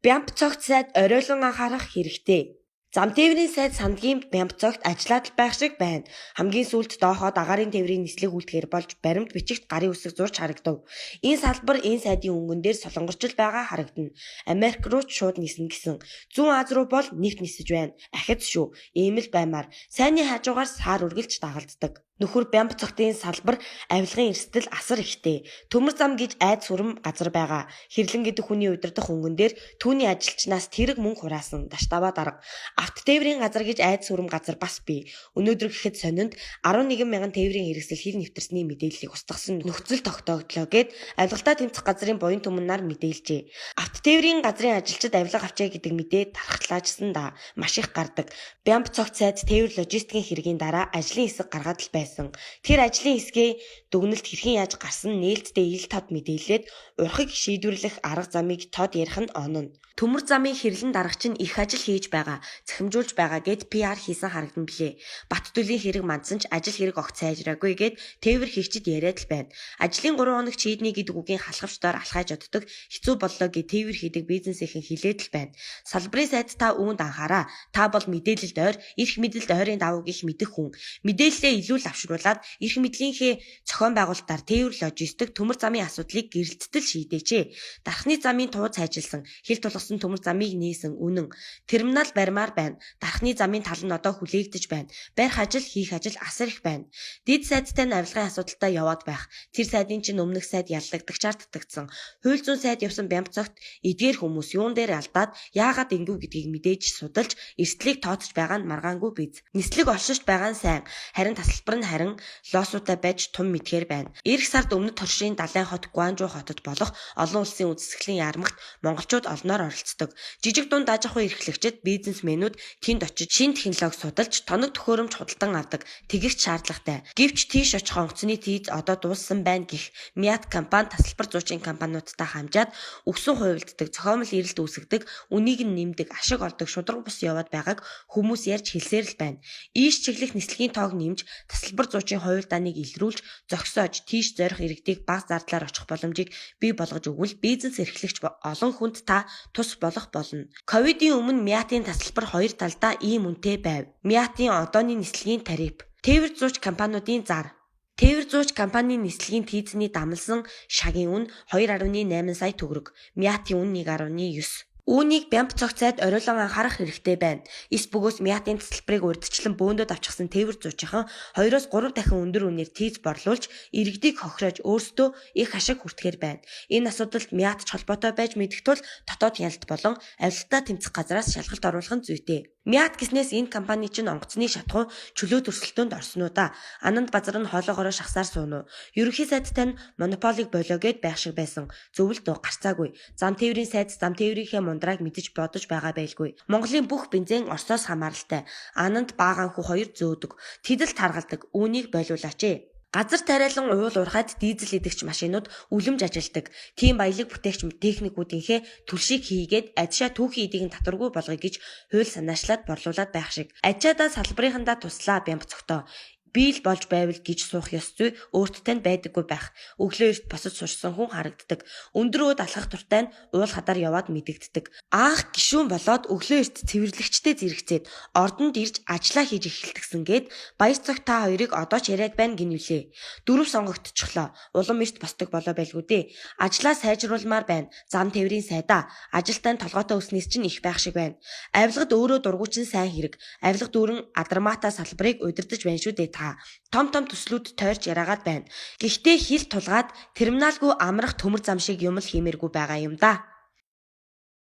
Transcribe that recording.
Бямба цогт сайд оройлон анхаарах хэрэгтэй. Зам тээврийн сайд сандгийн Бямба цогт ажиллаад л байх шиг байна. Хамгийн сүүлд Дооход агаарын тээврийн нислэг үйлдэхээр болж баримт бичигт гарын үсэг зурж харагдав. Энэ салбар энэ сайдын өнгөн дээр солонгорчил байгаа харагдана. Америк руу ч шууд ниснэ гэсэн. Зүүн Ази руу бол нэвт нисэж байна. Ахиц шүү. Ийм л баймаар. Сайнны хажуугаар саар үргэлж дагалддаг. Нөхөр Бямба цогтын салбар авилгын эрсдэл асар ихтэй. Төмөр зам гэж айд сүрэм газар байгаа. Хэрлэн гэдэг хүний удирдах өнгөн дээр түүний ажилчнаас тэрэг мөнгө хураасан. Даштаваа дарга. Автотээврийн газар гэж айд сүрэм газар бас бий. Өнөөдөр гэхэд сонинд 11 мянган тээврийн хэрэгсэл хил нэвтэрсний мэдээллийг устгасан нөхцөл тогтоогдлоо гэд авилгалтай тэмцэх газрын буян түмэн нар мэдээлжээ. Автотээврийн газрын ажилчид авилга авчээ гэдэг мэдээ тархлаажсан да. Маш их гардаг. Бямба цогт сайд тээвэр логистикийн хэргийн дараа ажлын хэсэг гаргаад л байсан. Тэр ажлын хэсгээ дүгнэлт хэрхэн яаж гарсан нээлттэй ил тод мэдээлээд урхыг шийдвэрлэх арга замыг тод ярих нь онно. Төмөр замын хэрлэн дарагч нь их ажил хийж байгаа, цахимжуулж байгаа гэд PR хийсэн харагдан билээ. Баттүлийн хэрэг мандсан ч ажил хэрэг огт сайжраагүй гэд тээвэр хийгчид яриад л байна. Ажлын 3 хоног чийднэ гэдэг үгийн халахвч дор алхааж оддог хэцүү боллоо гэд тээвэр хийдэг бизнесийнхэн хэлээд л байна. Салбарын сайд та үүнд анхаараа. Та бол мэдээлэлд ойр, эрх мэдэлд ойрын давуу гих мэдэх хүн. Мэдээллээ илүү лавшруулад эрх мэдлийнхээ зохион байгуулалтаар тээвэр логистик төмөр замын асуудлыг гэрэлттэл шийдээч. Дархны замын туу цайжилсан, хил тулгасан төмөр замыг нээсэн үнэн. Терминал барьмаар байна. Дархны замын тал нь одоо хүлээгдэж байна. Барих ажил, хийх ажил асар их байна. Дид сайдтай нь авилгын асуудалтай яваад байх. Тэр сайдын чинь өмнөх сайд яллагдагчаар татагдсан. Хууль зүйн сайд явсан Бямба цогт эдгээр хүмүүс юун дээр алдаад яагаад ингэв гэдгийг мэдээж судалж эрсдлийг тооцож байгаа нь маргаангүй биз. Нислэг олшиж байгаа нь сайн. Харин тасалбар нь харин лоосуутай байж тун мэдхээр байна. Ирэх сард Өмнөд Торшийн далайн хот Гуанжу хотод болох олон улсын үзэсгэлэн яармагт монголчууд олноор оролцдог. Жижиг дунд аж ахуй эрхлэгчид, бизнесмэнүүд тэнд очиж шинэ технологи судалж, тоног төхөөрөмж худалдан авдаг. Тэгэх шаардлагатай. Гэвч тийш очих онгоцны тийз одоо дууссан байна гэх Миат компани тасалбар зуучин компаниудтай хамжаад өгсөн хувилддаг, зохиомл эрэлт үүсгэдэг, үнийг нь нэмдэг, ашиг олдог шударга бус яваад байгааг хүмүүс ярьж хэлсээр л байна. Ийш чиглэх нислэгийн тоог нэмж, тасалбар зуучин хувилдааныг илрүүлж, зогсоож, тийш зорих иргэдийг бага зардлаар очих боломжийг бий болгож өгвөл бизнес эрхлэгч олон хүнд та тус болох болно. Ковидын өмнө Миатын тасалбар хоёр талдаа ийм үнэтэй байв. Миатын одооны нислэгийн тариф. Тээвэр зууч компаниудын зар. Тээвэр зууч компанийн нислэгийн тийзний дамласан шагийн үн 2.8 сая төгрөг. Миатын үн 1.9. Үүнийг Бямба цогт сайд оройлон анхаарах хэрэгтэй байна. Эс бөгөөс Миатын тасалбарыг урьдчилан бөөндөд авчихсан тээвэр зуучийнхан 2-оос 3 дахин өндөр үнээр тийз борлуулж, иргэдийг хохироож өөрсдөө их ашиг хүртэхээр байна. Энэ асуудалд Миат ч холбоотой байж мэдэх тул дотоод хяналт болон авилгалтай тэмцэх газраас шалгалт оруулах нь зүйтэй. Миат гэснээс энэ компани чинь онгоцны шатахуун чөлөө өрсөлдөөнд орсон уу да. Ананд базар нь хоолоогоороо шахсаар сууна уу. Ерөнхий сайдтай нь монополийг болио гэд байх шиг байсан. Зөвлөлт гарцаагүй. Зам тээврийн сайд зам тээврийнхээ мундраг мэдэж бодож байгаа байлгүй. Монголын бүх бензин Оросоос хамааралтай. Ананд баагаан хүү хоёр зөөдөг. Тэд л таргалдаг. Үүнийг болиулаач ээ. Газар тариалан уул уурхайд дизель идэгч машинууд үлэмж ажилладаг. Тийм баялаг бүтээгч техникүүдийнхээ түлшийг хийгээд адишаа түүхийн эдийг нь татваргүй болгоё гэж хууль санаачлаад борлуулад байх шиг. Ачаадаа салбарынхандаа туслаа Бямба цогтоо. Би л болж байвал гэж суух ёс зүй өөрт тань байдаггүй байх. Өглөө эрт босож сурсан хүн харагддаг. Өндөр өөд алхах туртай нь уул хадаар яваад мэдэгддэг. Анх гишүүн болоод өглөө эрт цэвэрлэгчтэй зэрэгцээд ордонд ирж ажлаа хийж эхэлдэгсэн гээд баяр цогт та хоёрыг одоо ч яриад байна гинүлээ. Дөрөв сонгогдчихлоо. Улам эрт босдог болоо байлгүй дээ. Ажлаа сайжруулмаар байна. Зам тээврийн сайдаа. Ажилтаа толгойтой өснөөс чинь их байх шиг байна. Авилгад өөрөө дургүй чинь сайн хэрэг. Авилга дүүрэн адармаатай салбарыг удирдах байна шүү дээ та. Том том төслүүд тойрч яраагаад байна. Гэхдээ хил тулгаад терминалгүй амрах төмөр зам шиг юм л хиймээргүй байгаа юм да.